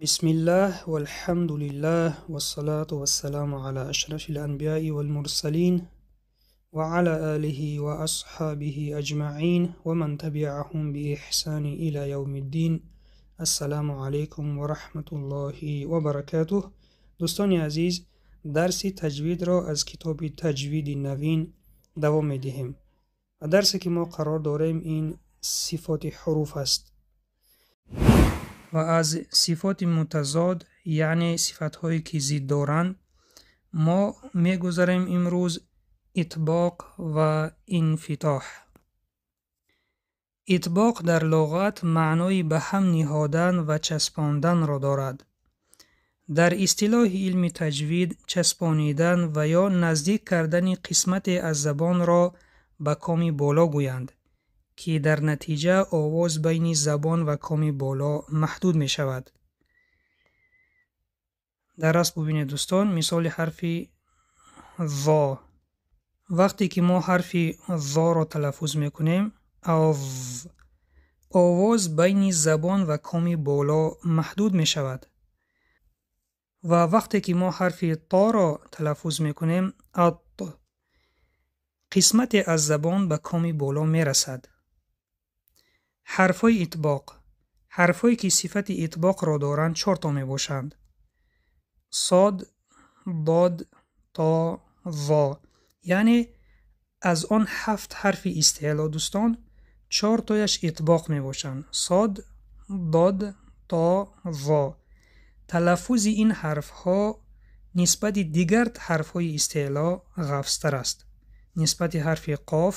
Бисмиллаҳ валҳамдулиллаҳ вассалату вассаламу ала ашрафил анбияи валмурсалин ва ала алиҳи ва асҳобиҳи аҷмаин ва ман табиаҳум биэҳсани ила явмиддин. Ассаламу алайкум ва раҳматуллоҳи ва баракатуҳ. Дӯстони азиз, дарси таҷвидро аз китоби Таҷвиди навин давом медиҳем. Ва дарсе ки мо қарор дорем, ин сифоти ҳуруф аст. Ва аз сифоти мутазод, яъне сифатҳое ки зид доранд, мо мегузарем имрӯз итбоқ ва инфитоҳ. Итбоқ дар луғат маънои ба ҳам ниҳодан ва часпонданро дорад. Дар истилоҳи илми таҷвид, часпонидан ва ё наздик кардани қисмате аз забонро ба коми боло гӯянд, ки дар натиҷа овоз байни забон ва коми боло маҳдуд мешавад. Дар расм бубинед, дӯстон, мисоли ҳарфи зо. Вақте ки мо ҳарфи зоро талаффуз мекунем, ав, овоз байни забон ва коми боло маҳдуд мешавад. Ва вақте ки мо ҳарфи торо талаффуз мекунем, ат, қисмате аз забон ба коми боло мерасад. Ҳарфҳои итбоқ. Ҳарфҳое ки сифати итбоқро доранд, чорто мебошанд: сод, дод, то, во. Яъне аз он ҳафт ҳарфи истеъло, дӯстон, чортояш итбоқ мебошанд: сод, дод, то, во. Талаффузи ин ҳарфҳо нисбати дигар ҳарфҳои истеъло ғафзтар аст. Нисбати ҳарфи қоф,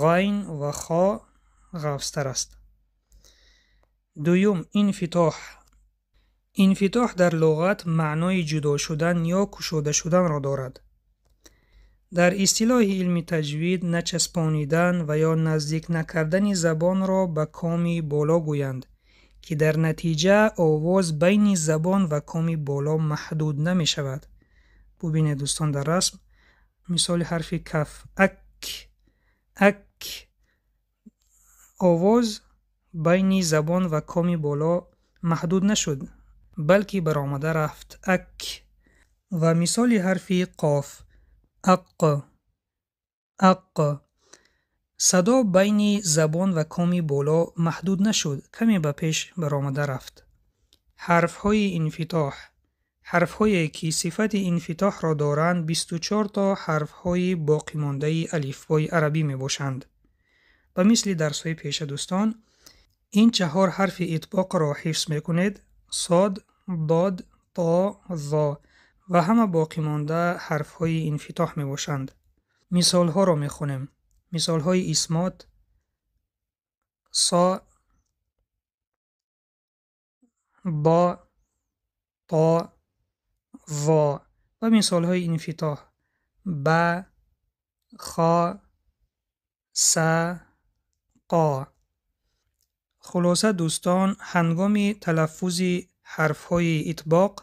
ғайн ва хо ғафзтар аст. Дуюм, инфитоҳ. Инфитоҳ дар луғат маънои ҷудо шудан ё кушода шуданро дорад. Дар истилоҳи илми таҷвид, начаспонидан ва ё наздик накардани забонро ба коми боло гӯянд, ки дар натиҷа овоз байни забон ва коми боло маҳдуд намешавад. Бубинед, дӯстон, дар расм мисоли ҳарфи каф, ак, ак. Овоз байни забон ва коми боло маҳдуд нашуд, балки баромада рафт, ак. Ва мисоли ҳарфи қоф, ақ, ақ. Садо байни забон ва коми боло маҳдуд нашуд, каме ба пеш баромада рафт. Ҳарфҳои инфитоҳ. Ҳарфҳое ки сифати инфитоҳро доранд, 24 то ҳарфҳои боқимондаи алифбои арабӣ мебошанд. Ба мисли дарсҳои пеша, дӯстон, ин чаҳор ҳарфи итбоқро ҳифз мекунед: сод, дод, то, зо, ва ҳама боқимонда ҳарфҳои инфитоҳ мебошанд. Мисолҳоро мехонем. Мисолҳои исмот: со, бо, то, во. Ва мисолҳои инфитоҳ: ба, хо, са, қо. Хулоса, дӯстон, ҳангоми талаффузи ҳарфҳои итбоқ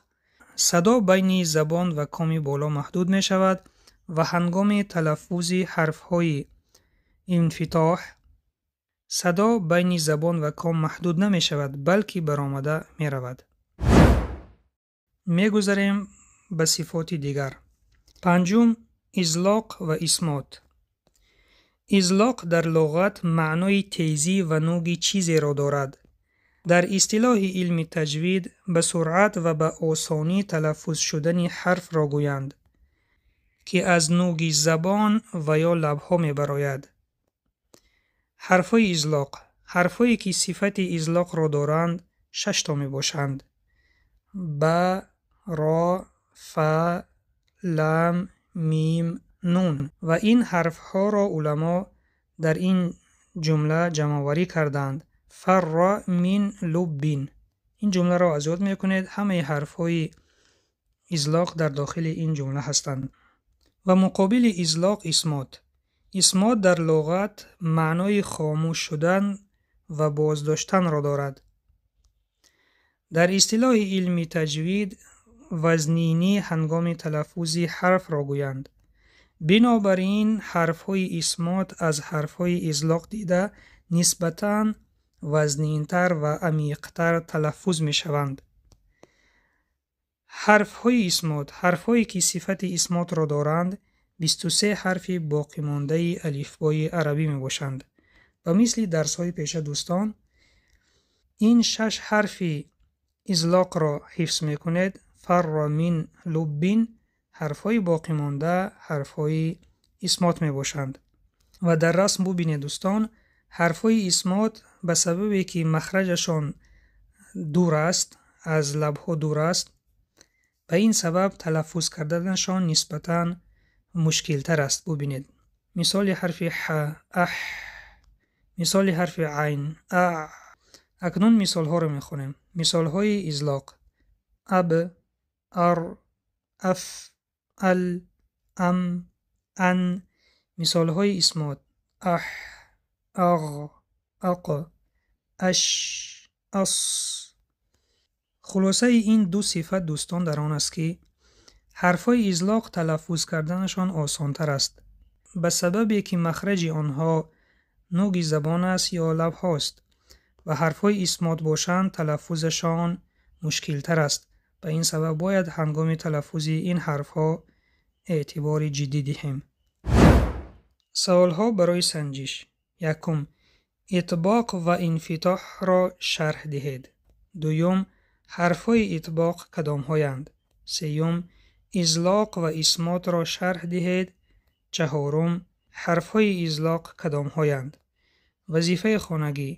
садо байни забон ва коми боло маҳдуд мешавад ва ҳангоми талаффузи ҳарфҳои инфитоҳ садо байни забон ва ком маҳдуд намешавад, балки баромада меравад. Мегузарем ба сифоти дигар. Панҷум, излоқ ва исмот. Излоқ дар луғат маънои тезӣ ва нуги чизеро дорад. Дар истилоҳи илми таҷвид, ба суръат ва ба осонӣ талаффуз шудани ҳарфро гӯянд, ки аз нуги забон ва ё лабҳо мебарояд. Ҳарфҳои излоқ. Ҳарфҳое ки сифати излоқро доранд, шашто мебошанд: ба, ро, фа, лам, мим, нун. Ва ин ҳарфҳоро уламо дар ин ҷумла ҷамъоварӣ карданд: фарра мин луббин. Ин ҷумларо аз ёд мекунед, ҳамаи ҳарфҳои излоқ дар дохили ин ҷумла ҳастанд. Ва муқобили излоқ исмот. Исмот дар луғат маънои хомӯш шудан ва боздоштанро дорад. Дар истилоҳи илми таҷвид, вазнинӣ ҳангоми талаффузи ҳарфро гӯянд. Бинобар ин ҳарфҳои исмот аз ҳарфҳои излоқ дида нисбатан вазнинтар ва амиқтар талаффуз мешаванд. Ҳарфҳои исмот, ҳарфҳое ки сифати исмотро доранд, 23 ҳарфи боқимондаи алифбои арабӣ мебошанд. Ба мисли дарсҳои пеша дӯстон, ин 6 ҳарфи излоқро ҳифз мекунед. Фарра, мин, луббин, ҳарфҳои боқимонда ҳарфҳои исмот мебошанд. Ва дар расм бубинед дӯстон, ҳарфҳои исмот ба сабабе ки махраҷашон дур аст, аз лабҳо дур аст, ба ин сабаб талаффуз карданашон нисбатан мушкилтар аст. Бубинед мисоли ҳарфи ҳ, аҳ, мисоли ҳарфи айн, а. Акнун мисолҳоро мехонем. Мисолҳои излоқ: аб, ар, аф, ал, ам, ан. Мисолҳои исмот: аҳ, ағ, ақ, аш, ас. Хулосаи ин ду сифат дӯстон дар он аст, ки ҳарфҳои излоқ талаффуз карданашон осонтар аст, ба сабабе ки махраҷи онҳо нуги забон аст ё лабҳост, ва ҳарфҳои исмот бошанд талаффузашон мушкилтар аст. Ба ин сабаб бояд ҳангоми талаффузи ин ҳарфҳо эътибори ҷиддӣ диҳем. Саволҳо барои санҷиш. Якум, итбоқ ва инфитоҳро шарҳ диҳед. Дуюм, ҳарфҳои итбоқ кадомҳоянд? Сеюм, излоқ ва исмотро шарҳ диҳед. Чаҳорум, ҳарфҳои излоқ кадомҳоянд? Вазифаи хонагӣ: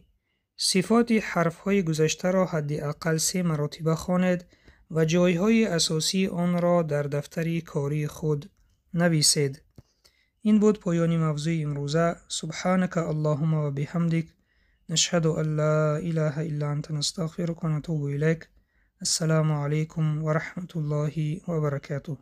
сифоти ҳарфҳои гузаштаро ҳадди ақал 3 маротиба хонед ва ҷойҳои асосии онро дар дафтари кории худ нависед. Ин буд поёни мавзӯи имрӯза. Субҳанака Аллоҳумма ва биҳамдик, нашҳаду ан ла илаҳа илла анта, настағфирука ва натубу илайк. Ассалому алайкум ва раҳматуллоҳи ва баракатуҳ.